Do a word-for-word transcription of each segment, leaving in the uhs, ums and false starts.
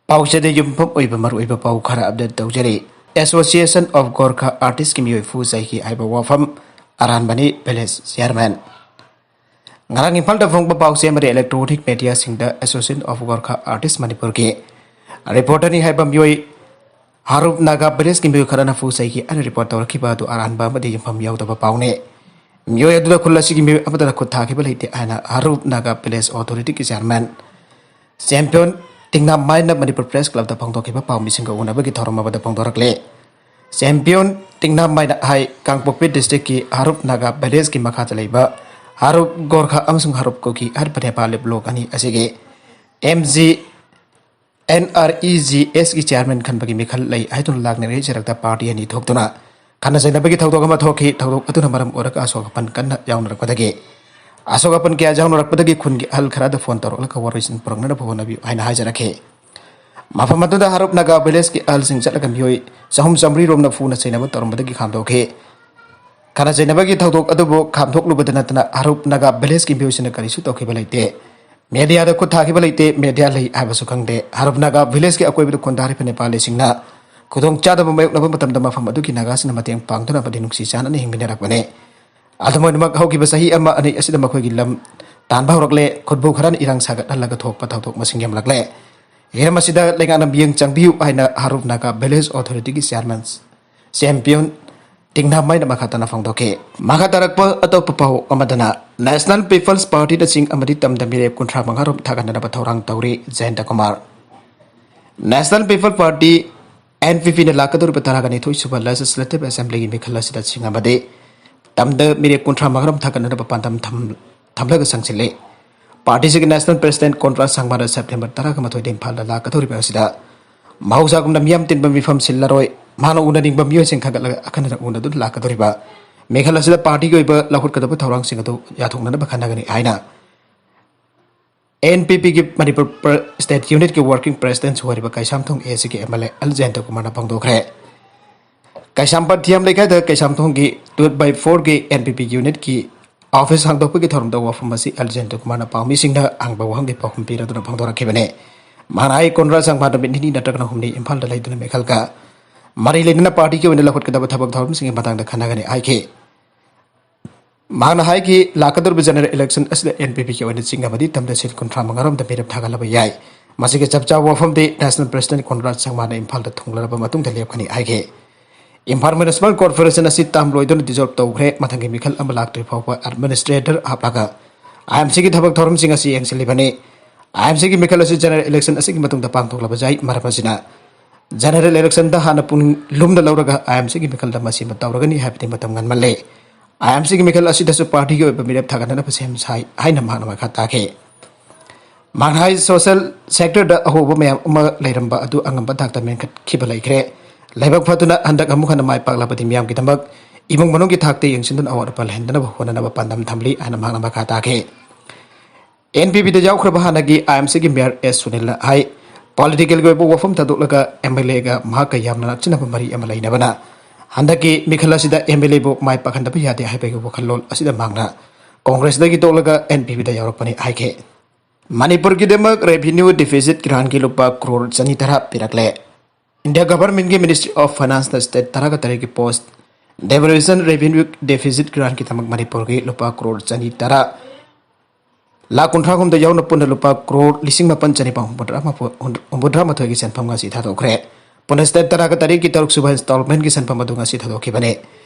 ꯄꯥꯎꯆꯦꯗ ꯌꯨꯝꯐꯝ ꯑꯣꯏꯕ ꯃꯔꯨꯑꯣꯏꯕ ꯄꯥꯎ ꯈꯔ ꯑꯞꯗꯦꯠ ꯇꯧꯖꯔꯤ꯫ Association of Gorkha Artistꯀꯤ ꯃꯤꯑꯣꯏ ꯐꯨ ꯆꯩꯈꯤ ꯍꯥꯏꯕ ꯋꯥꯐꯝ ꯑꯔꯥꯟꯕꯅꯤ, village chairman꯫ ꯉꯔꯥꯡ ꯏꯝꯐꯥꯜꯗ ꯐꯣꯡꯕ ꯄꯥꯎꯆꯦ ꯑꯃꯗꯤ electronic mediaꯁꯤꯡꯗ Association of Gorkha Artist ꯃꯅꯤꯄꯨꯔꯒꯤ reporterꯅꯤ ꯍꯥꯏꯕ ꯃꯤꯑꯣꯏ ꯍꯥꯔꯨꯞ ꯅꯥꯒꯥ villageꯀꯤ ꯃꯤꯑꯣꯏ ꯈꯔꯅ ꯐꯨ ꯆꯩꯈꯤ ꯍꯥꯏꯅ report ꯇꯧꯔꯛꯈꯤꯕ ꯑꯗꯨ ꯑꯔꯥꯟꯕ ꯑꯃꯗꯤ ꯌꯨꯝꯐꯝ ꯌꯥꯎꯗꯕ ꯄꯥꯎꯅꯤ꯫ ꯃꯤꯑꯣꯏ ꯑꯗꯨꯗ ꯈꯨꯜ ꯑꯁꯤꯒꯤ ꯃꯤꯑꯣꯏ ꯑꯃꯠꯇꯅ ꯈꯨꯠ ꯊꯥꯈꯤꯕ ꯂꯩꯇꯦ ꯍꯥꯏꯅ ꯍꯥꯔꯨꯞ ꯅꯥꯒꯥ village authorityꯒꯤ chairman ꯆꯦꯝꯄꯤꯌꯣꯟ ꯇꯤꯡꯅꯥꯝ ꯃꯥꯏꯅ ꯃꯅꯤꯄꯨꯔ Press Clubꯇ ꯐꯣꯡꯗꯣꯛꯈꯤꯕ ꯄꯥꯎꯃꯤꯁꯤꯡꯒ ꯎꯅꯕꯒꯤ ꯊꯧꯔꯝ ꯑꯃꯗ ꯐꯣꯡꯗꯣꯔꯛꯂꯤ꯫ ꯆꯦꯝꯄꯤꯌꯣꯟ ꯇꯤꯡꯅꯥꯝ ꯃꯥꯏꯅ ꯍꯥꯏ, ꯀꯥꯡꯄꯣꯛꯄꯤ districtꯀꯤ ꯍꯥꯔꯨꯞ ꯅꯥꯒꯥ villageꯀꯤ ꯃꯈꯥꯗ ꯂꯩꯕ ꯍꯥꯔꯨꯞ ꯒꯣꯔꯈꯥ ꯑꯃꯁꯨꯡ ꯍꯥꯔꯨꯞ ꯀꯨꯀꯤ ꯍꯥꯏꯔꯤꯕ ꯅꯦꯄꯥꯂꯤ block ꯑꯅꯤ ꯑꯁꯤꯒꯤ M G N R E G Sꯒꯤ chairman ꯈꯟꯕꯒꯤ ꯃꯤꯈꯜ ꯂꯩ ꯍꯥꯏꯗꯨꯅ ꯂꯥꯛꯅꯔꯤꯕ ꯆꯩꯔꯛꯇ party ꯑꯅꯤ ꯊꯣꯛꯇꯨꯅ ꯈꯠꯅ ꯆꯩꯅꯕꯒꯤ ꯊꯧꯗꯣꯛ ꯑꯃ ꯊꯣꯛꯈꯤ꯫ ꯊꯧꯗꯣꯛ ꯑꯗꯨꯅ ꯃꯔꯝ ꯑꯣꯏꯔꯒ ꯑꯁꯣꯛ ꯑꯄꯟ ꯀꯟꯅ ꯌꯥꯎꯅꯔꯛꯄꯗꯒꯤ, ꯑꯁꯣꯛ ꯑꯄꯟ ꯀꯌꯥ ꯌꯥꯎꯅꯔꯛꯄꯗꯒꯤ ꯈꯨꯟꯒꯤ ꯑꯍꯜ ꯈꯔꯗ phone ꯇꯧꯔꯛꯂꯒ ꯋꯥꯔꯣꯏꯁꯤꯟ ꯄꯨꯔꯛꯅꯅꯕ ꯍꯣꯠꯅꯕꯤꯌꯨ ꯍꯥꯏꯅ ꯍꯥꯏꯖꯔꯛꯈꯤ꯫ ꯃꯐꯝ ꯑꯗꯨꯗ ꯍꯥꯔꯨꯞ ꯅꯥꯒꯥ villageꯀꯤ ꯑꯍꯜꯁꯤꯡ ꯆꯠꯂꯒ ꯃꯤꯑꯣꯏ ꯆꯍꯨꯝ ꯆꯥꯃꯔꯤ ꯔꯣꯝꯅ ꯐꯨꯅ ꯆꯩꯅꯕ ꯇꯧꯔꯝꯕꯗꯒꯤ ꯈꯥꯝꯗꯣꯛꯈꯤ꯫ ꯈꯠꯅ ꯆꯩꯅꯕꯒꯤ ꯊꯧꯗꯣꯛ ꯑꯗꯨꯕꯨ ꯈꯥꯝꯗꯣꯛꯂꯨꯕꯗ ꯅꯠꯇꯅ ꯍꯥꯔꯨꯞ ꯅꯥꯒꯥ villageꯀꯤ ꯃꯤꯑꯣꯏꯁꯤꯡꯅ ꯀꯔꯤꯁꯨ ꯇꯧꯈꯤꯕ ꯂꯩꯇꯦ꯫ Mediaꯗ ꯈꯨꯠ ꯊꯥꯈꯤꯕ ꯂꯩꯇꯦ, media ꯂꯩ ꯍꯥꯏꯕꯁꯨ ꯈꯪꯗꯦ꯫ ꯍꯥꯔꯨꯞ ꯅꯥꯒꯥ villageꯀꯤ ꯑꯀꯣꯏꯕꯗ ꯈꯨꯟꯗꯥꯔꯤꯕ ꯅꯦꯄꯥꯂꯤꯁꯤꯡꯅ ꯈꯨꯗꯣꯡꯆꯥꯗꯕ ꯃꯥꯌꯣꯛꯅꯕ ꯃꯇꯝꯗ ꯃꯐꯝ ꯑꯗꯨꯒꯤ ꯅꯥꯒꯥꯁꯤꯡꯅ ꯃꯇꯦꯡ ꯄꯥꯡꯗꯨꯅ ꯑꯃꯗꯤ ꯅꯨꯡꯁꯤ ꯆꯥꯟꯅꯅ ꯍꯤꯡꯃꯤꯟꯅꯔꯛꯄꯅꯤ꯫ ꯑꯗꯨꯝ ꯑꯣꯏꯅꯃꯛ, ꯍꯧꯈꯤꯕ ꯆꯍꯤ ꯑꯃ ꯑꯅꯤ ꯑꯁꯤꯗ ꯃꯈꯣꯏꯒꯤ ꯂꯝ ꯇꯥꯟꯕ ꯍꯧꯔꯛꯂꯦ꯫ ꯈꯨꯠꯄꯨ ꯈꯔꯅ ꯏꯔꯥꯡ ꯁꯥꯒꯠꯍꯜꯂꯒ ꯊꯣꯛꯄ ꯊꯧꯗꯣꯛ ꯃꯁꯤꯡ ꯌꯥꯝꯂꯛꯂꯦ꯫ ꯍꯤꯔꯝ ꯑꯁꯤꯗ ꯂꯩꯉꯥꯛꯅ ꯃꯤꯠꯌꯦꯡ ꯆꯪꯕꯤꯌꯨ ꯍꯥꯏꯅ ꯍꯥꯔꯨꯞ ꯅꯥꯒꯥ village authorityꯒꯤ chairman ꯆꯦꯝꯄꯤꯌꯣꯟ ꯇꯤꯡꯅꯥꯝ ꯃꯥꯏꯅ ꯃꯈꯥ ꯇꯥꯅ ꯐꯣꯡꯗꯣꯛꯈꯤ꯫ ꯃꯈꯥ ꯇꯥꯔꯛꯄ ꯑꯇꯣꯞꯄ ꯄꯥꯎ ꯑꯃꯗꯅ, National People's Partyꯅ ꯆꯤꯡ ꯑꯃꯗꯤ ꯇꯝꯗ ꯃꯤꯔꯦꯞ ꯀꯨꯟꯊ꯭ꯔꯥ ꯃꯉꯥ ꯔꯣꯝ ꯊꯥꯒꯠꯅꯅꯕ ꯊꯧꯔꯥꯡ ꯇꯧꯔꯤ, ꯖꯌꯟꯇ Kumar. National People Party, N P Pꯅ ꯂꯥꯛꯀꯗꯧꯔꯤꯕ ꯇꯔꯥꯒ ꯅꯤꯊꯣꯏ ꯁꯨꯕ Legislative Assemblyꯒꯤ ꯃꯤꯈꯜ ꯑꯁꯤꯗ ꯆꯤꯡ ꯑꯃꯗꯤ ꯇꯝꯗ ꯃꯤꯔꯦꯞ ꯀꯨꯟꯊ꯭ꯔꯥ ꯃꯉꯥ ꯔꯣꯝ ꯊꯥꯒꯠꯅꯅꯕ ꯄꯥꯟꯗꯝ ꯊꯝ-, ꯊꯝꯂꯒ ꯆꯪꯁꯤꯜꯂꯤ꯫ Partyꯁꯤꯒꯤ National President ꯀꯣꯟꯔꯥꯗ ꯁꯥꯡꯃꯥꯅ September ꯇꯔꯥꯒ ꯃꯥꯊꯣꯏꯗ ꯏꯝꯐꯥꯜꯗ ꯂꯥꯛꯀꯗꯧꯔꯤꯕ ꯑꯁꯤꯗ ꯃꯍꯧꯁꯥꯒꯨꯝꯅ ꯃꯤꯌꯥꯝ ꯇꯤꯟꯕ ꯃꯤꯐꯝ ꯁꯤꯜꯂꯔꯣꯏ꯫ ꯃꯍꯥꯛꯅ ꯎꯅꯅꯤꯡꯕ ꯃꯤꯑꯣꯏꯁꯤꯡ ꯈꯟꯒꯠꯂꯒ ꯑꯈꯟꯅꯅ ꯎꯅꯗꯨꯅ ꯂꯥꯛꯀꯗꯧꯔꯤꯕ ꯃꯤꯈꯜ ꯑꯁꯤꯗ partyꯒꯤ ꯑꯣꯏꯕ ꯂꯧꯈꯠꯀꯗꯕ ꯊꯧꯔꯥꯡꯁꯤꯡ ꯑꯗꯨ ꯌꯥꯊꯣꯛꯅꯅꯕ ꯈꯟꯅꯒꯅꯤ ꯍꯥꯏꯅ N P Pꯒꯤ Manipur ꯄ꯭ꯔ-, State Unitꯀꯤ Working Presidentꯁꯨ ꯑꯣꯏꯔꯤꯕ ꯀꯩꯁꯥꯝꯊꯣꯡ Aꯒꯤ M L A L Jayanta ꯀꯨꯃꯥꯔꯅ ꯐꯣꯡꯗꯣꯛꯈ꯭ꯔꯦ꯫ ꯀꯩꯁꯥꯝꯄꯥꯠ ꯊꯤꯌꯥꯝ ꯂꯩꯀꯥꯏꯗ ꯀꯩꯁꯥꯝꯊꯣꯡꯒꯤ two by fourꯒꯤ N P P unitꯀꯤ office ꯍꯥꯡꯗꯣꯛꯄꯒꯤ ꯊꯧꯔꯝꯗ ꯋꯥꯐꯝ ꯑꯁꯤ ꯑꯦꯜ ꯖꯌꯟꯇ ꯀꯨꯃꯥꯔꯅ ꯄꯥꯎꯃꯤꯁꯤꯡꯅ ꯍꯪꯕ ꯋꯥꯍꯪꯒꯤ ꯄꯥꯎꯈꯨꯝ ꯄꯤꯔꯗꯨꯅ ꯐꯣꯡꯗꯣꯔꯛꯈꯤꯕꯅꯤ꯫ ꯃꯍꯥꯛꯅ ꯍꯥꯏ, ꯀꯣꯟꯔꯥ ꯁꯪꯃꯥꯟꯗ ꯅꯨꯃꯤꯠ ꯅꯤꯅꯤ ꯅꯠꯇ꯭ꯔꯒꯅ ꯍꯨꯝꯅꯤ ꯏꯝꯐꯥꯜꯗ ꯂꯩꯗꯨꯅ ꯃꯤꯈꯜꯒ ꯃꯔꯤ ꯂꯩꯅꯅ ꯄꯥꯔꯇꯤꯒꯤ ꯑꯣꯏꯅ ꯂꯧꯈꯠꯀꯗꯕ ꯊꯕꯛ ꯊꯧꯔꯝꯁꯤꯡꯒꯤ ꯃꯇꯥꯡꯗ ꯈꯟꯅꯒꯅꯤ ꯍꯥꯏꯈꯤ꯫ ꯃꯍꯥꯛꯅ ꯍꯥꯏꯈꯤ, ꯂꯥꯛꯀꯗꯧꯔꯤꯕ ꯖꯦꯅꯔꯦꯜ ꯏꯂꯦꯛꯁꯟ ꯑꯁꯤꯗ ꯑꯦꯟ ꯄꯤ ꯄꯤꯒꯤ ꯑꯣꯏꯅ ꯆꯤꯡꯅꯕꯗꯤ ꯇꯝꯗ ꯁꯤꯜ ꯀꯨꯟꯊ꯭ꯔꯥ ꯃꯉꯥꯔꯣꯝꯗ ꯃꯤꯔꯦꯞ ꯊꯥꯒꯠꯂꯕ ꯌꯥꯏ꯫ ꯃꯁꯤꯒꯤ ꯆꯞ ꯆꯥꯕ ꯋꯥꯐꯝꯗꯤ ꯅꯦꯁꯅꯦꯜ ꯄ꯭ꯔꯦꯁꯤꯗꯦꯟꯠ ꯀꯣꯟꯔꯥꯗ ꯁꯪꯃꯥꯟꯅ ꯏꯝꯐꯥꯜꯗ ꯊꯨꯡꯂꯔꯕ ꯃꯇꯨꯡꯗ ꯂꯦꯞꯀꯅꯤ ꯍꯥꯏꯈꯤ꯫ ꯏꯝꯐꯥꯜ ꯃ꯭ꯌꯨꯅꯤꯁꯤꯄꯥꯜ ꯀꯣꯔꯄꯣꯔꯦꯁꯟ ꯑꯁꯤ ꯇꯥꯝ ꯂꯣꯏꯗꯨꯅ ꯗꯤꯖꯣꯜꯕ ꯇꯧꯈ꯭ꯔꯦ꯫ ꯃꯊꯪꯒꯤ ꯃꯤꯈꯜ ꯑꯃ ꯂꯥꯛꯇ꯭ꯔꯤ ꯐꯥꯎꯕ ꯑꯦꯗꯃꯤꯅꯤꯁꯇ꯭ꯔꯦꯇꯔ ꯍꯥꯞꯂꯒ ꯑꯥꯏ ꯑꯦꯝ ꯁꯤꯒꯤ ꯊꯕꯛ ꯊꯧꯔꯝꯁꯤꯡ ꯑꯁꯤ ꯌꯦꯡꯁꯤꯜꯂꯤꯕꯅꯤ꯫ ꯑꯥꯏ ꯑꯦꯝ ꯁꯤꯒꯤ ꯃꯤꯈꯜ ꯑꯁꯤ ꯖꯦꯅꯔꯦꯜ ꯏꯂꯦꯛꯁꯟ ꯑꯁꯤꯒꯤ ꯃꯇꯨꯡꯗ ꯄꯥꯡꯊꯣꯛꯂꯕ ꯌꯥꯏ꯫ ꯃꯔꯝ ꯑꯁꯤꯅ ꯖꯦꯅꯔꯦꯜ ꯏꯂꯦꯛꯁꯟꯗ ꯍꯥꯟꯅ ꯄꯨꯛꯅꯤꯡ ꯂꯨꯝꯅ ꯂꯧꯔꯒ ꯑꯥꯏ ꯑꯦꯝ ꯁꯤꯒꯤ ꯃꯤꯈꯜꯗ ꯃꯁꯤꯃ ꯇꯧꯔꯒꯅꯤ ꯍꯥꯏꯕꯗꯤ ꯃꯇꯝ ꯉꯟꯃꯜꯂꯦ꯫ ꯑꯥꯏ ꯑꯦꯝ ꯁꯤꯒꯤ ꯃꯤꯈꯜ ꯑꯁꯤꯗꯁꯨ ꯄꯥꯔꯇꯤꯒꯤ ꯑꯣꯏꯕ ꯃꯤꯔꯦꯞ ꯊꯥꯒꯠꯅꯅꯕ ꯁꯦꯝ ꯁꯥꯏ ꯍꯥꯏꯅ ꯃꯍꯥꯛꯅ ꯃꯈꯥ ꯇꯥꯈꯤ꯫ ꯃꯍꯥꯛꯅ ꯍꯥꯏ, ꯁꯣꯁꯦꯜ ꯁꯦꯛꯇꯔꯗ ꯑꯍꯣꯕ ꯃꯌꯥꯝ ꯑꯃ ꯂꯩꯔꯝꯕ ꯑꯗꯨ ꯑꯉꯝꯕ ꯊꯥꯛꯇ ꯃꯦꯟꯈꯠꯈꯤꯕ ꯂꯩꯈ꯭ꯔꯦ꯫ ꯂꯥꯏꯕꯛ ꯐꯗꯨꯅ ꯍꯟꯗꯛ ꯑꯃꯨꯛ ꯍꯟꯅ ꯃꯥꯏ ꯄꯥꯛꯂꯕꯗꯤ ꯃꯤꯌꯥꯝꯒꯤꯗꯃꯛ ꯏꯃꯨꯡ ꯃꯅꯨꯡꯒꯤ ꯊꯥꯛꯇ ꯌꯦꯡꯁꯤꯟꯗꯨꯅ ꯑꯋꯥꯠ ꯑꯄ ꯂꯩꯍꯟꯗꯅꯕ ꯍꯣꯠꯅꯅꯕ ꯄꯥꯟꯗꯝ ꯊꯝꯂꯤ ꯍꯥꯏꯅ ꯃꯍꯥꯛꯅ ꯃꯈꯥ ꯇꯥꯈꯤ꯫ ꯑꯦꯟ ꯄꯤ ꯄꯤꯗ ꯌꯥꯎꯈ꯭ꯔꯕ ꯍꯥꯟꯅꯒꯤ ꯑꯥꯏ ꯑꯦꯝ ꯁꯤꯒꯤ ꯃꯦꯌꯔ ꯑꯦꯁ ꯁꯨꯅꯤꯜꯅ ꯍꯥꯏ, ꯄꯣꯂꯤꯇꯤꯀꯦꯜꯒꯤ ꯑꯣꯏꯕ ꯋꯥꯐꯝ ꯊꯥꯗꯣꯛꯂꯒ ꯑꯦꯝ ꯑꯦꯜ ꯑꯦꯒ ꯃꯍꯥꯛꯀ ꯌꯥꯝꯅ ꯅꯛꯁꯤꯟꯅꯕ ꯃꯔꯤ ꯑꯃ ꯂꯩꯅꯕꯅ ꯍꯟꯗꯛꯀꯤ ꯃꯤꯈꯜ ꯑꯁꯤꯗ ꯑꯦꯝ ꯑꯦꯜ ꯑꯦꯕꯨ ꯃꯥꯏ ꯄꯥꯛꯍꯟꯗꯕ ꯌꯥꯗꯦ ꯍꯥꯏꯕꯒꯤ ꯋꯥꯈꯜꯂꯣꯟ ꯑꯁꯤꯗ ꯃꯍꯥꯛꯅ ꯀꯣꯡꯒ꯭ꯔꯦꯁꯇꯒꯤ ꯇꯣꯛꯂꯒ ꯑꯦꯟ ꯄꯤ ꯄꯤꯗ ꯌꯥꯎꯔꯛꯄꯅꯤ ꯍꯥꯏꯈꯤ꯫ ꯃꯅꯤꯄꯨꯔꯒꯤꯗꯃꯛ ꯔꯦꯚꯤꯅ꯭ꯌꯨ ꯗꯤꯐꯤꯁꯤꯠ ꯒ꯭ꯔꯥꯟꯒꯤ ꯂꯨꯄꯥ ꯀ꯭ꯔꯣꯔ ꯆꯅꯤ ꯇꯔꯥ ꯄꯤꯔꯛꯂꯦ꯫ ꯏꯟꯗꯤꯌꯥ ꯒꯚꯔꯟꯃꯦꯟꯠꯀꯤ ꯃꯤꯅꯤꯁꯇ꯭ꯔꯤ ꯑꯣꯐ ꯐꯥꯏꯅꯥꯟꯁꯅ ꯁ꯭ꯇꯦꯠ ꯇꯔꯥꯒ ꯇꯔꯦꯠꯀꯤ ꯄꯣꯁ ꯗꯦꯚꯣꯂꯨꯁꯟ ꯔꯦꯚꯤꯅ꯭ꯌꯨ ꯗꯦꯐꯤꯁꯤꯠ ꯒ꯭ꯔꯥꯟꯒꯤꯗꯃꯛ ꯃꯅꯤꯄꯨꯔꯒꯤ ꯂꯨꯄꯥ ꯀ꯭ꯔꯣꯔ ꯆꯅꯤ ꯇꯔꯥ ꯂꯥꯈ ꯀꯨꯟꯊ꯭ꯔꯥ ꯍꯨꯝꯗꯣꯏ ꯌꯥꯎꯅ ꯄꯨꯟꯅ ꯂꯨꯄꯥ ꯀ꯭ꯔꯣꯔ ꯂꯤꯁꯤꯡ ꯃꯥꯄꯟ ꯆꯅꯤꯄꯥꯟ ꯍꯨꯝꯐꯨꯇꯔꯥ ꯃꯥꯊꯣꯏ, ꯍꯨꯝꯐꯨꯇꯔꯥ ꯃꯥꯊꯣꯏꯒꯤ ꯁꯦꯟꯐꯝ ꯉꯁꯤ ꯊꯥꯗꯣꯛꯈ꯭ꯔꯦ꯫ ꯄꯨꯟꯅ ꯁ꯭ꯇꯦꯠ ꯇꯔꯥꯒ ꯇꯔꯦꯠꯀꯤ ꯇꯔꯨꯛ ꯁꯨꯕ ꯏꯟꯁꯇꯣꯜꯃꯦꯟꯠꯀꯤ ꯁꯦꯟꯐꯝ ꯑꯗꯨ ꯉꯁꯤ ꯊꯥꯗꯣꯛꯈꯤꯕꯅꯤ꯫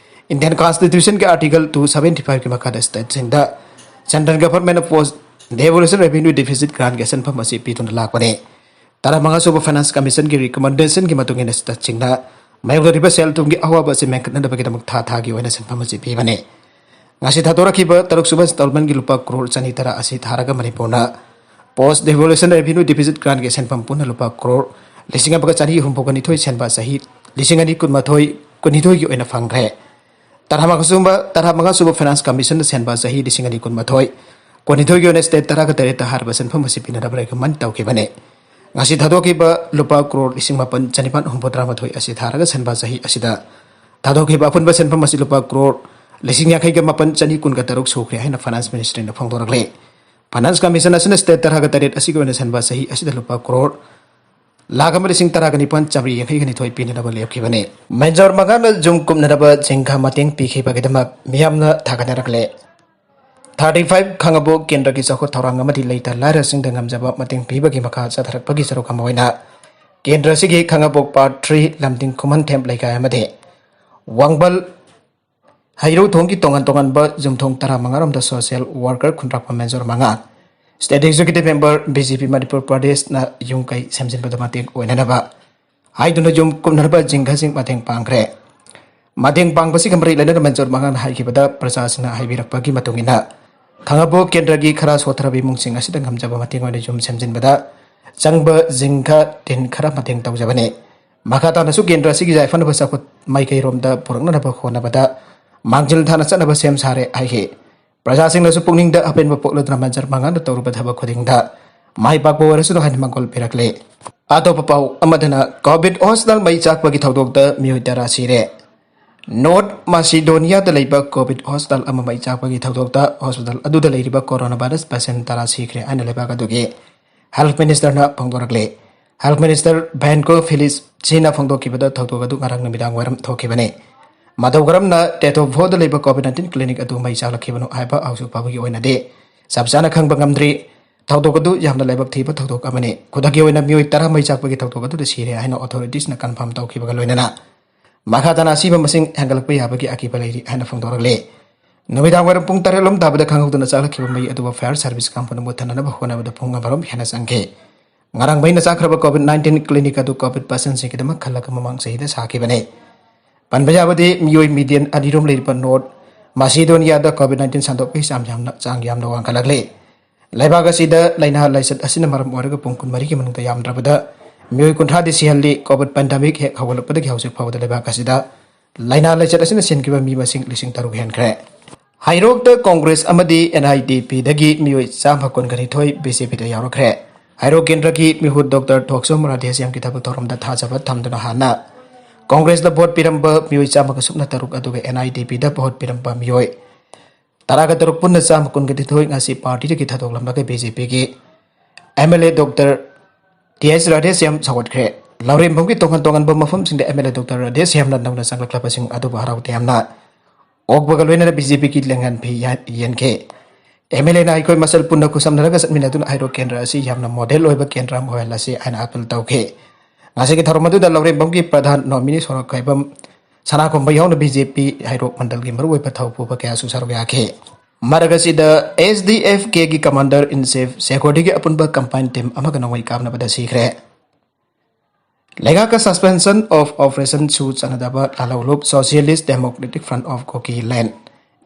ꯏꯟꯗꯤꯌꯟ ꯀꯟꯁꯇꯤꯇ꯭ꯌꯨꯁꯟꯒꯤ ꯑꯥꯔꯇꯤꯀꯜ ꯇꯨ ꯁꯚꯦꯟꯇꯤ ꯐꯥꯏꯚꯀꯤ ꯃꯈꯥꯗ ꯁ꯭ꯇꯦꯠꯁꯤꯡꯗ ꯁꯦꯟꯇ꯭ꯔꯦꯜ ꯒꯚꯔꯟꯃꯦꯟꯠꯅ ꯄꯣꯁ ꯗꯦꯚꯣꯂꯨꯁꯟ ꯔꯦꯚꯤꯅ꯭ꯌꯨ ꯗꯤꯐꯤꯁꯤꯠ ꯒ꯭ꯔꯥꯟꯒꯤ ꯁꯦꯟꯐꯝ ꯑꯁꯤ ꯄꯤꯗꯨꯅ ꯂꯥꯛꯄꯅꯤ꯫ ꯇꯔꯥꯃꯉꯥ ꯁꯨꯕ ꯐꯥꯏꯅꯥꯟꯁ ꯀꯃꯤꯁꯟꯒꯤ ꯔꯤꯀꯃꯦꯟꯗꯦꯁꯟꯒꯤ ꯃꯇꯨꯡ ꯏꯟꯅ ꯁ꯭ꯇꯦꯠꯁꯤꯡꯅ ꯃꯥꯌꯣꯛꯅꯔꯤꯕ ꯁꯦꯜ ꯊꯨꯝꯒꯤ ꯑꯋꯥꯕ ꯑꯁꯤ ꯃꯦꯟꯈꯠꯅꯅꯕꯒꯤꯗꯃꯛ ꯊꯥ ꯊꯥꯒꯤ ꯑꯣꯏꯅ ꯁꯦꯟꯐꯝ ꯑꯁꯤ ꯄꯤꯕꯅꯤ꯫ ꯉꯁꯤ ꯊꯥꯗꯣꯔꯛꯈꯤꯕ ꯇꯔꯨꯛ ꯁꯨꯕ ꯏꯟꯁꯇꯣꯜꯃꯦꯟꯠꯀꯤ ꯂꯨꯄꯥ ꯀ꯭ꯔꯣꯔ ꯆꯅꯤ ꯇꯔꯥ ꯑꯁꯤ ꯊꯥꯔꯒ ꯃꯅꯤꯄꯨꯔꯅ ꯄꯣꯁ ꯗꯦꯚꯣꯂꯨꯁꯟ ꯔꯦꯚꯤꯅ꯭ꯌꯨ ꯗꯤꯐꯤꯁꯤꯠ ꯒ꯭ꯔꯥꯟꯒꯤ ꯁꯦꯟꯐꯝ ꯄꯨꯟꯅ ꯂꯨꯄꯥ ꯀ꯭ꯔꯣꯔ ꯂꯤꯁꯤꯡ ꯑꯃꯒ ꯆꯅꯤ ꯍꯨꯝꯐꯨꯒ ꯅꯤꯊꯣꯏ ꯁꯦꯟꯕ ꯆꯍꯤ ꯂꯤꯁꯤꯡ ꯑꯅꯤ ꯀꯨꯟꯃꯥꯊꯣꯏ ꯀꯨꯟꯅꯤꯊꯣꯏꯒꯤ ꯑꯣꯏꯅ ꯐꯪꯈ꯭ꯔꯦ꯫ ꯇꯔꯥꯃꯉꯥ ꯁꯨꯕ, ꯇꯔꯥꯃꯉꯥ ꯁꯨꯕ ꯐꯥꯏꯅꯥꯟꯁ ꯀꯃꯤꯁꯟꯅ ꯁꯦꯟꯕ ꯆꯍꯤ ꯂꯤꯁꯤꯡ ꯑꯅꯤ ꯀꯨꯟꯃꯥꯊꯣꯏ ꯀꯨꯟꯅꯤꯊꯣꯏꯒꯤ ꯑꯣꯏꯅ ꯁ꯭ꯇꯦꯠ ꯇꯔꯥꯒ ꯇꯔꯦꯠꯇ ꯍꯥꯏꯔꯤꯕ ꯁꯦꯟꯐꯝ ꯑꯁꯤ ꯄꯤꯅꯅꯕ ꯔꯤꯀꯃꯦꯟ ꯇꯧꯈꯤꯕꯅꯤ꯫ ꯉꯁꯤ ꯊꯥꯗꯣꯛꯈꯤꯕ ꯂꯨꯄꯥ ꯀ꯭ꯔꯣꯔ ꯂꯤꯁꯤꯡ ꯃꯥꯄꯟ ꯆꯅꯤꯄꯥꯟ ꯍꯨꯝꯐꯨꯇꯔꯥ ꯃꯥꯊꯣꯏ ꯑꯁꯤ ꯊꯥꯔꯒ ꯁꯦꯟꯕ ꯆꯍꯤ ꯑꯁꯤꯗ ꯊꯥꯗꯣꯛꯈꯤꯕ ꯑꯄꯨꯟꯕ ꯁꯦꯟꯐꯝ ꯑꯁꯤ ꯂꯨꯄꯥ ꯀ꯭ꯔꯣꯔ ꯂꯤꯁꯤꯡ ꯌꯥꯡꯈꯩꯒ ꯃꯥꯄꯟ ꯆꯅꯤ ꯀꯨꯟꯒ ꯇꯔꯨꯛ ꯁꯨꯈ꯭ꯔꯦ ꯍꯥꯏꯅ ꯐꯥꯏꯅꯥꯟꯁ ꯃꯤꯅꯤꯁꯇ꯭ꯔꯤꯅ ꯐꯣꯡꯗꯣꯔꯛꯂꯤ꯫ Finance Commission ꯑꯁꯤꯅ state ꯇꯔꯥꯒ ꯇꯔꯦꯠ ꯑꯁꯤꯒꯤ ꯑꯣꯏꯅ ꯁꯟꯕ ꯆꯍꯤ ꯑꯁꯤꯗ ꯂꯨꯄꯥ ꯀ꯭ꯔꯣꯔ ꯂꯥꯈ ꯑꯃ ꯂꯤꯁꯤꯡ ꯇꯔꯥꯒ ꯅꯤꯄꯥꯟ ꯆꯥꯃꯔꯤ ꯌꯥꯡꯈꯩꯒ ꯅꯤꯊꯣꯏ ꯄꯤꯅꯅꯕ ꯂꯦꯞꯈꯤꯕꯅꯤ꯫ ꯃꯦꯟꯖꯣꯔ ꯃꯉꯥꯅ ꯌꯨꯝ ꯀꯨꯞꯅꯅꯕ ꯖꯤꯡꯒ ꯃꯇꯦꯡ ꯄꯤꯈꯤꯕꯒꯤꯗꯃꯛ ꯃꯤꯌꯥꯝꯅ ꯊꯥꯒꯠꯅꯔꯛꯂꯦ꯫ Thirty five ꯈꯥꯉꯕꯣꯛ ꯀꯦꯟꯗ꯭ꯔꯒꯤ ꯆꯥꯎꯈꯠ ꯊꯧꯔꯥꯡ ꯑꯃꯗꯤ ꯂꯩꯇ ꯂꯥꯏꯔꯁꯤꯡꯗ ꯉꯝꯖꯕ ꯃꯇꯦꯡ ꯄꯤꯕꯒꯤ ꯃꯈꯥ ꯆꯠꯊꯔꯛꯄꯒꯤ ꯁꯔꯨꯛ ꯑꯃ ꯑꯣꯏꯅ ꯀꯦꯟꯗ꯭ꯔ ꯑꯁꯤꯒꯤ ꯈꯥꯉꯕꯣꯛ Part three ꯂꯝꯗꯤꯡ ꯈꯨꯃꯟꯊꯦꯝ ꯂꯩꯀꯥꯏ ꯑꯃꯗꯤ ꯋꯥꯡꯕꯜ ꯍꯩꯔꯧꯊꯣꯡꯒꯤ ꯇꯣꯉꯥꯟ ꯇꯣꯉꯥꯟꯕ ꯌꯨꯝꯊꯣꯡ ꯇꯔꯥꯃꯉꯥ ꯔꯣꯝꯗ social worker ꯈꯨꯟꯗ꯭ꯔꯥꯛꯄ ꯃꯦꯟꯖꯣꯔ ꯃꯉꯥ, State Executive Member, B J P Manipur ꯄ꯭ꯔꯗꯦꯁꯅ ꯌꯨꯝ ꯀꯩ ꯁꯦꯝꯖꯤꯟꯕꯗ ꯃꯇꯦꯡ ꯑꯣꯏꯅꯅꯕ ꯍꯥꯏꯗꯨꯅ ꯌꯨꯝ ꯀꯨꯞꯅꯅꯕ ꯖꯤꯡꯒꯁꯤꯡ ꯃꯇꯦꯡ ꯄꯥꯡꯈ꯭ꯔꯦ꯫ ꯃꯇꯦꯡ ꯄꯥꯡꯕꯁꯤꯒ ꯃꯔꯤ ꯂꯩꯅꯅ ꯃꯦꯟꯖꯣꯔ ꯃꯉꯥꯅ ꯍꯥꯏꯈꯤꯕꯗ, ꯄ꯭ꯔꯖꯥꯁꯤꯡꯅ ꯍꯥꯏꯕꯤꯔꯛꯄꯒꯤ ꯃꯇꯨꯡ ꯏꯟꯅ, ꯈꯥꯉꯕꯣꯛ ꯀꯦꯟꯗ꯭ꯔꯒꯤ ꯈꯔ ꯁꯣꯠꯊꯔꯕ ꯏꯃꯨꯡꯁꯤꯡ ꯑꯁꯤꯗ ꯉꯝꯖꯕ ꯃꯇꯦꯡ ꯑꯣꯏꯅ ꯌꯨꯝ ꯁꯦꯝꯖꯤꯟꯕꯗ ꯆꯪꯕ ꯖꯤꯡꯒ ꯇꯤꯟ ꯈꯔ ꯃꯇꯦꯡ ꯇꯧꯖꯕꯅꯤ꯫ ꯃꯈꯥ ꯇꯥꯅꯁꯨ ꯀꯦꯟꯗ꯭ꯔ ꯑꯁꯤꯒꯤ ꯌꯥꯏꯐꯅꯕ ꯆꯥꯎꯈꯠ ꯃꯥꯏꯀꯩꯔꯣꯝꯗ ꯄꯨꯔꯛꯅꯅꯕ ꯍꯣꯠꯅꯕꯗ ꯃꯥꯡꯖꯤꯜ ꯊꯥꯅ ꯆꯠꯅꯕ ꯁꯦꯝ ꯁꯥꯔꯦ ꯍꯥꯏꯈꯤ꯫ ꯄ꯭ꯔꯖꯥꯁꯤꯡꯅꯁꯨ ꯄꯨꯛꯅꯤꯡꯗ ꯑꯄꯦꯟꯕ ꯄꯣꯛꯂꯗꯨꯅ ꯃꯦꯟꯖꯣꯔ ꯃꯉꯥꯅ ꯇꯧꯔꯨꯕ ꯊꯕꯛ ꯈꯨꯗꯤꯡꯗ ꯃꯥꯏ ꯄꯥꯛꯄ ꯑꯣꯏꯔꯁꯅꯨ ꯍꯥꯏꯅ ꯃꯪꯒꯣꯜ ꯄꯤꯔꯛꯂꯤ꯫ ꯑꯇꯣꯞꯄ ꯄꯥꯎ ꯑꯃꯗꯅ, COVID hospital ꯃꯩ ꯆꯥꯛꯄꯒꯤ ꯊꯧꯗꯣꯛꯇ ꯃꯤꯑꯣꯏ ꯇꯔꯥ ꯁꯤꯔꯦ꯫ North Macedoniaꯗ ꯂꯩꯕ COVID hospital ꯑꯃ ꯃꯩ ꯆꯥꯛꯄꯒꯤ ꯊꯧꯗꯣꯛꯇ hospital ꯑꯗꯨꯗ ꯂꯩꯔꯤꯕ coronavirus patient ꯇꯔꯥ ꯁꯤꯈ꯭ꯔꯦ ꯍꯥꯏꯅ ꯂꯩꯕꯥꯛ ꯑꯗꯨꯒꯤ Health Ministerꯅ ꯐꯣꯡꯗꯣꯔꯛꯂꯤ꯫ Health Minister Venko Felicina ꯐꯣꯡꯗꯣꯛꯈꯤꯕꯗ, ꯊꯧꯗꯣꯛ ꯑꯗꯨ ꯉꯔꯥꯡ ꯅꯨꯃꯤꯗꯥꯡ ꯋꯥꯏꯔꯝ ꯊꯣꯛꯈꯤꯕꯅꯤ꯫ ꯃꯇꯧ ꯀꯔꯝꯅ Tetovoꯗ ꯂꯩꯕ COVID nineteen clinic ꯑꯗꯨ ꯃꯩ ꯆꯥꯛꯂꯛꯈꯤꯕꯅꯣ ꯍꯥꯏꯕ ꯍꯧꯖꯤꯛ ꯐꯥꯎꯕꯒꯤ ꯑꯣꯏꯅꯗꯤ ꯆꯞ ꯆꯥꯅ ꯈꯪꯕ ꯉꯝꯗ꯭ꯔꯤ꯫ ꯊꯧꯗꯣꯛ ꯑꯗꯨ ꯌꯥꯝꯅ ꯂꯥꯏꯕꯛ ꯊꯤꯕ ꯊꯧꯗꯣꯛ ꯑꯃꯅꯤ꯫ ꯈꯨꯗꯛꯀꯤ ꯑꯣꯏꯅ ꯃꯤꯑꯣꯏ ꯇꯔꯥ ꯃꯩ ꯆꯥꯛꯄꯒꯤ ꯊꯧꯗꯣꯛ ꯑꯗꯨꯗ ꯁꯤꯔꯦ ꯍꯥꯏꯅ authoritiesꯅ confirm ꯇꯧꯈꯤꯕꯒ ꯂꯣꯏꯅꯅ ꯃꯈꯥ ꯇꯥꯅ ꯑꯁꯤꯕ ꯃꯁꯤꯡ ꯍꯦꯟꯒꯠꯂꯛꯄ ꯌꯥꯕꯒꯤ ꯑꯀꯤꯕ ꯂꯩꯔꯤ ꯍꯥꯏꯅ ꯐꯣꯡꯗꯣꯔꯛꯂꯤ꯫ ꯅꯨꯃꯤꯗꯥꯡ ꯋꯥꯏꯔꯝ ꯄꯨꯡ ꯇꯔꯦꯠ ꯂꯣꯝ ꯇꯥꯕꯗ ꯈꯪꯍꯧꯗꯅ ꯆꯥꯛꯂꯛꯈꯤꯕ ꯃꯩ ꯑꯗꯨꯕꯨ fire service ꯀꯥꯡꯕꯨꯅ ꯃꯨꯠꯊꯅꯅꯕ ꯍꯣꯠꯅꯕꯗ ꯄꯨꯡ ꯑꯃꯔꯣꯝ ꯍꯦꯟꯅ ꯆꯪꯈꯤ꯫ ꯉꯔꯥꯡ ꯃꯩꯅ ꯆꯥꯛꯈ꯭ꯔꯕ COVID nineteen clinic ꯑꯗꯨ COVID patientꯁꯤꯡꯒꯤꯗꯃꯛ ꯈꯜꯂꯒ ꯃꯃꯥꯡ ꯆꯍꯤꯗ ꯁꯥꯈꯤꯕꯅꯤ꯫ ꯄꯟꯕ ꯌꯥꯕꯗꯤ, ꯃꯤꯑꯣꯏ million ꯑꯅꯤꯔꯣꯝ ꯂꯩꯔꯤꯕ North Macedoniaꯗ COVID nineteen ꯁꯟꯗꯣꯛꯄꯒꯤ ꯆꯥꯡ ꯌꯥꯝꯅ, ꯆꯥꯡ ꯌꯥꯝꯅ ꯋꯥꯡꯈꯠꯂꯛꯂꯤ꯫ ꯂꯩꯕꯥꯛ ꯑꯁꯤꯗ ꯂꯥꯏꯅꯥ ꯂꯥꯏꯆꯠ ꯑꯁꯤꯅ ꯃꯔꯝ ꯑꯣꯏꯔꯒ ꯄꯨꯡ ꯀꯨꯟꯃꯔꯤꯒꯤ ꯃꯅꯨꯡꯗ ꯌꯥꯝꯗ꯭ꯔꯕꯗ ꯃꯤꯑꯣꯏ ꯀꯨꯟꯊ꯭ꯔꯥꯗꯤ ꯁꯤꯍꯜꯂꯤ꯫ COVID pandemic ꯍꯦꯛ ꯍꯧꯒꯠꯂꯛꯄꯗꯒꯤ ꯍꯧꯖꯤꯛ ꯐꯥꯎꯕꯗ ꯂꯩꯕꯥꯛ ꯑꯁꯤꯗ ꯂꯥꯏꯅꯥ ꯂꯥꯏꯆꯠ ꯑꯁꯤꯅ ꯁꯤꯈꯤꯕ ꯃꯤ ꯃꯁꯤꯡ ꯂꯤꯁꯤꯡ ꯇꯔꯨꯛ ꯍꯦꯟꯈ꯭ꯔꯦ꯫ ꯍꯩꯔꯣꯛꯇ ꯀꯣꯡꯒ꯭ꯔꯦꯁ ꯑꯃꯗꯤ NIDPꯗꯒꯤ ꯃꯤꯑꯣꯏ ꯆꯥꯝꯃ ꯀꯨꯟꯒ ꯅꯤꯊꯣꯏ BJPꯗ ꯌꯥꯎꯔꯛꯈ꯭ꯔꯦ꯫ ꯍꯩꯔꯣꯛ ꯀꯦꯟꯗ꯭ꯔꯒꯤ ꯃꯤꯍꯨꯠ Doctor ꯊꯣꯛꯆꯣꯝ ꯔꯥꯙꯦꯁ꯭ꯌꯥꯝꯒꯤ ꯊꯕꯛ ꯊꯧꯔꯝꯗ ꯊꯥꯖꯕ ꯊꯝꯗꯨꯅ ꯍꯥꯟꯅ ꯀꯣꯡꯒ꯭ꯔꯦꯁꯇ ꯚꯣꯠ ꯄꯤꯔꯝꯕ ꯃꯤꯑꯣꯏ ꯆꯥꯝꯃꯒ ꯁꯨꯞꯅ ꯇꯔꯨꯛ ꯑꯗꯨꯒ NIDPꯗ ꯚꯣꯠ ꯄꯤꯔꯝꯕ ꯃꯤꯑꯣꯏ ꯇꯔꯥꯒ ꯇꯔꯨꯛ ꯄꯨꯟꯅ ꯆꯥꯝꯃ ꯀꯨꯟꯒ ꯅꯤꯊꯣꯏ ꯉꯁꯤ ꯄꯥꯔꯇꯤꯗꯒꯤ ꯊꯥꯗꯣꯛꯂꯝꯂꯒ ꯕꯤ ꯖꯦ ꯄꯤꯒꯤ M L A doctor T H Radheshyam ꯁꯧꯒꯠꯈ꯭ꯔꯦ꯫ ꯂꯧꯔꯦꯝꯕꯝꯒꯤ ꯇꯣꯉꯥꯟ ꯇꯣꯉꯥꯟꯕ ꯃꯐꯝꯁꯤꯡꯗ ꯑꯦꯝ ꯑꯦꯜ ꯑꯦ ꯗꯣꯛꯇꯔ ꯔꯥꯙꯦꯁ꯭ꯌꯥꯝꯅ ꯅꯧꯅ ꯆꯪꯂꯛꯂꯕꯁꯤꯡ ꯑꯗꯨꯕꯨ ꯍꯔꯥꯎ ꯇꯌꯥꯝꯅ ꯑꯣꯛꯄꯒ ꯂꯣꯏꯅꯅ ꯕꯤ ꯖꯦ ꯄꯤꯒꯤ ꯂꯦꯡꯍꯟꯐꯤ ꯌꯥ-, ꯌꯦꯟꯈꯤ꯫ ꯑꯦꯝ ꯑꯦꯜ ꯑꯦꯅ ꯑꯩꯈꯣꯏ ꯃꯁꯦꯜ ꯄꯨꯟꯅ ꯈꯨꯠꯁꯝꯅꯔꯒ ꯆꯠꯃꯤꯟꯅꯗꯨꯅ ꯍꯩꯔꯣꯛ ꯀꯦꯟꯗ꯭ꯔ ꯑꯁꯤ ꯌꯥꯝꯅ ꯃꯣꯗꯦꯜ ꯑꯣꯏꯕ ꯀꯦꯟꯗ꯭ꯔ ꯑꯃ ꯑꯣꯏꯍꯜꯂꯁꯤ ꯍꯥꯏꯅ ꯑꯥꯄꯤꯜ ꯇꯧꯈꯤ꯫ ꯉꯁꯤꯒꯤ ꯊꯧꯔꯝ ꯑꯗꯨꯗ ꯂꯧꯔꯦꯝꯕꯝꯒꯤ ꯄ꯭ꯔꯙꯥꯟ ꯅꯣꯃꯤꯅꯤ ꯁꯣꯔꯣꯛꯈꯥꯏꯕꯝ ꯁꯅꯥꯈꯣꯝꯕ ꯌꯥꯎꯅ ꯕꯤ ꯖꯦ ꯄꯤ ꯍꯩꯔꯣꯛ ꯃꯟꯗꯜꯒꯤ ꯃꯔꯨꯑꯣꯏꯕ ꯊꯧꯄꯨꯕ ꯀꯌꯥꯁꯨ ꯁꯔꯨꯛ ꯌꯥꯈꯤ꯫ ꯃꯔꯛ ꯑꯁꯤꯗ ꯑꯦꯁ ꯗꯤ ꯑꯦꯐ ꯀꯦꯒꯤ commander in chief security ꯒꯤ ꯑꯄꯨꯟꯕ combine team ꯑꯃꯒ ꯅꯣꯡꯃꯩ ꯀꯥꯞꯅꯕꯗ ꯁꯤꯈ꯭ꯔꯦ꯫ ꯂꯩꯉꯥꯛꯀ suspension of operation ꯁꯨ ꯆꯠꯅꯗꯕ ꯂꯥꯂꯧꯂꯨꯞ Socialist Democratic Front of Kuki Land,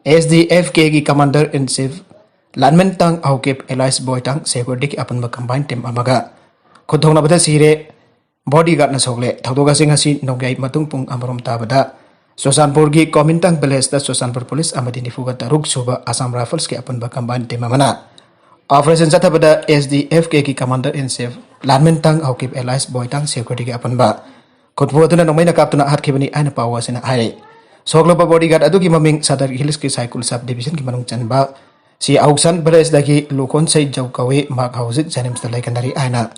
S D F ꯀꯦꯒꯤ commander in chief Lanmen Tang Haokip alias ꯕꯣꯏꯇꯥꯡ security ꯒꯤ ꯑꯄꯨꯟꯕ combine team ꯑꯃꯒ ꯈꯨꯠ ꯊꯣꯛꯅꯕꯗ ꯁꯤꯔꯦ꯫ Bodyguard ꯅ ꯁꯣꯛꯂꯦ꯫ ꯊꯧꯗꯣꯛ ꯑꯁꯤ ꯉꯁꯤ ꯅꯣꯡꯌꯥꯏ ꯃꯇꯨꯡ ꯄꯨꯡ ꯑꯃꯔꯣꯝ ꯇꯥꯕꯗ ꯆꯨꯔꯆꯥꯟꯄꯨꯔꯒꯤ ꯀꯣꯃꯤꯟꯇꯥꯡ village ꯇ ꯆꯨꯔꯆꯥꯟꯄꯨꯔ ꯄꯨꯂꯤꯁ ꯑꯃꯗꯤ ꯅꯤꯐꯨꯒ ꯇꯔꯨꯛ ꯁꯨꯕ Assam Rifles ꯀꯤ ꯑꯄꯨꯟꯕ combine team ꯑꯃꯅ operation ꯆꯠꯊꯕꯗ ꯑꯦꯁ ꯗꯤ ꯑꯦꯐ ꯀꯦ ꯒꯤ commander in chief Lanmen Tang Haokip alias ꯕꯣꯏꯇꯥꯡ security ꯒꯤ ꯑꯄꯨꯟꯕ ꯈꯨꯠꯄꯨ ꯑꯗꯨꯅ ꯅꯣꯡꯃꯩꯅ ꯀꯥꯞꯇꯨꯅ ꯍꯥꯠꯈꯤꯕꯅꯤ ꯍꯥꯏꯅ ꯄꯥꯎ ꯑꯁꯤꯅ ꯍꯥꯏꯔꯤ꯫ ꯁꯣꯛꯂꯕ bodyguard ꯑꯗꯨꯒꯤ ꯃꯃꯤꯡ ꯁꯗꯔ ꯍꯤꯜꯁꯀꯤ ꯁꯥꯏꯀꯨꯜ sub division ꯒꯤ ꯃꯅꯨꯡ ꯆꯟꯕ ꯁꯤ ꯑꯍꯨꯛꯁꯥꯟ village ꯗꯒꯤ ꯂꯨꯈꯣꯟꯁꯩ ꯖꯧꯀꯧꯏ꯫ ꯃꯍꯥꯛ ꯍꯧꯖꯤꯛ JNIMS ꯇ ꯂꯩꯒꯟꯅꯔꯤ ꯍꯥꯏꯅ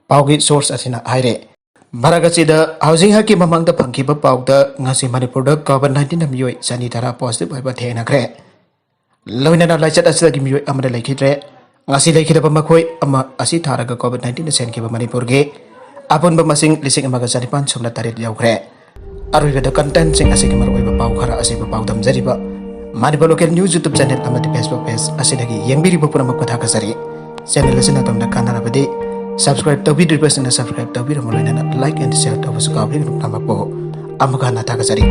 ꯄꯥꯎꯒꯤ source ꯑꯁꯤꯅ ꯍꯥꯏꯔꯦ꯫ ꯃꯔꯛ ꯑꯁꯤꯗ ꯍꯧꯖꯤꯛ ꯉꯥꯏꯍꯥꯛꯀꯤ ꯃꯃꯥꯡꯗ ꯐꯪꯈꯤꯕ ꯄꯥꯎꯗ ꯉꯁꯤ ꯃꯅꯤꯄꯨꯔꯗ COVID nineteen ꯗ ꯃꯤꯑꯣꯏ ꯆꯅꯤ ꯇꯔꯥ positive ꯑꯣꯏꯕ ꯊꯦꯡꯅꯈ꯭ꯔꯦ꯫ ꯂꯣꯏꯅꯅ ꯂꯥꯏꯆꯠ ꯑꯁꯤꯗꯒꯤ ꯃꯤꯑꯣꯏ ꯑꯃꯅ ꯂꯩꯈꯤꯗ꯭ꯔꯦ꯫ ꯉꯁꯤ ꯂꯩꯈꯤꯗꯕ ꯃꯈꯣꯏ ꯑꯃ ꯑꯁꯤ ꯊꯥꯔꯒ COVID nineteen ꯅ ꯁꯦꯟꯈꯤꯕ ꯃꯅꯤꯄꯨꯔꯒꯤ ꯑꯄꯨꯟꯕ ꯃꯁꯤꯡ ꯂꯤꯁꯤꯡ ꯑꯃꯒ ꯆꯅꯤꯄꯥꯟ ꯁꯨꯞꯅ ꯇꯔꯦꯠ ꯌꯧꯈ꯭ꯔꯦ꯫ ꯑꯔꯣꯏꯕꯗ content ꯁꯤꯡ ꯑꯁꯤꯒꯤ ꯃꯔꯨꯑꯣꯏꯕ ꯄꯥꯎ ꯈꯔ ꯑꯁꯤꯕꯨ ꯄꯥꯎꯗꯝꯖꯔꯤꯕ Manipur Local News YouTube channel ꯑꯃꯗꯤ Facebook page ꯑꯁꯤꯗꯒꯤ ꯌꯦꯡꯕꯤꯔꯤꯕ ꯄꯨꯝꯅꯃꯛꯄꯨ ꯊꯥꯒꯠꯆꯔꯤ꯫ Channel ꯑꯁꯤꯅ ꯑꯗꯣꯝꯗ ꯀꯥꯟꯅꯔꯕꯗꯤ subscribe ꯇꯧꯕꯤꯗ꯭ꯔꯤꯕꯁꯤꯡꯅ subscribe ꯇꯧꯕꯤꯔꯝꯃ ꯂꯣꯏꯅꯅ like and share ꯇꯧꯕꯁꯨ ꯀꯥꯎꯕꯤꯒꯅꯨ꯫ ꯄꯨꯝꯅꯃꯛꯄꯨ ꯑꯃꯨꯛ ꯍꯟꯅ ꯊꯥꯒꯠꯆꯔꯤ꯫